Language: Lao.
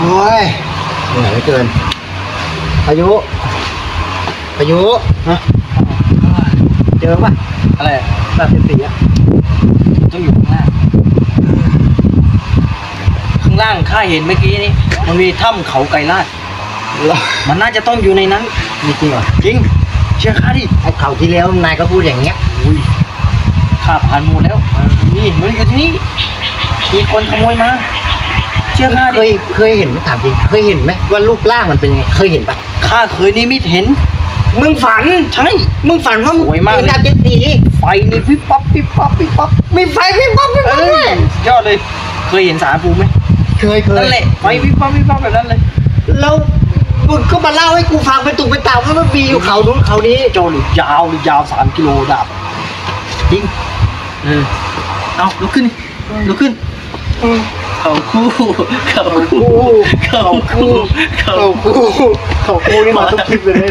ໂອ້ຍ ເໝື່ອຍເຫຼືອເກີນ. ພາຍຸ ພາຍຸ ຮະ? ເຈີປະ? ອະໄລ? ສາມສິບສີ່ອະ ຕ້ອງຢູ່ຂ້າງລ່າງ. ຂ້າງລ່າງຂ້າເຫັນເມື່ອກີ້ນີ້ ມັນມີຖ້ຳເຂົາໄກລາດ. ມັນໜ້າຈະຕ້ອງຢູ່ໃນນັ້ນ. ນີ້ຈິງຫວາ? ຈິງ. ເຊື່ອຂ້າດິ. ໄອ້ຄາວທີ່ແລ້ວນາຍກໍພູດຢ່າງເນີ້ຍ. ອຸ້ຍ ຂ້າຜ່ານໝົດແລ້ວ. ນີ້ ມັນຢູ່ທີ່ນີ້. ມີຄົນຂະໂມຍມາ. ເຊື່ອຂ້າດິ. ເຄີຍ ເຄີຍເຫັນ ຖາມຈິງ ເຄີຍເຫັນໄໝວ່າຮູບຮ່າງມັນເປັນຍັງໄງ? ເຄີຍເຫັນປະ? ຂ້າເຄີຍນິມິດເຫັນ. ມຶງຝັນ? ໃຊ່. ມຶງຝັນວ່າ ສວຍມາກເລີຍ ເປັນອາເຈັດສີ. ໄຟນີ້ວິບວັບ ວິບວັບ ວິບວັບ. ມີໄຟວິບວັບ ວິບວັບດ້ວຍ. ເອີ ສຸດຍອດເລີຍ. ເຄີຍເຫັນສານພູມໄໝ? ເຄີຍ ເຄີຍ. ນັ້ນແຫຼະ ໄຟວິບວັບ ວິບວັບແບບນັ້ນເລີຍ. ແລ້ວມຶງກໍມາເລົ່າໃຫ້ກູຟັງເປັນຕຸເປັນຕາວ່າມັນມີຢູ່ເຂົານູ້ນເຂົານີ້. ເຈົ້ານີ້ຍາວ ຍາວສາມກິໂລດາບ. ຈິງ. ເອີ ເອົາ ລຸກຂຶ້ນ ລຸກຂຶ້ນ. ເຂົາຄູ່ ເຂົາຄູ່ ເຂົາຄູ່ ເຂົາຄູ່ ເຂົາຄູ່ ເຂົາຄູ່ນີ້ມາທຸກຄລິບເລີຍເດ້.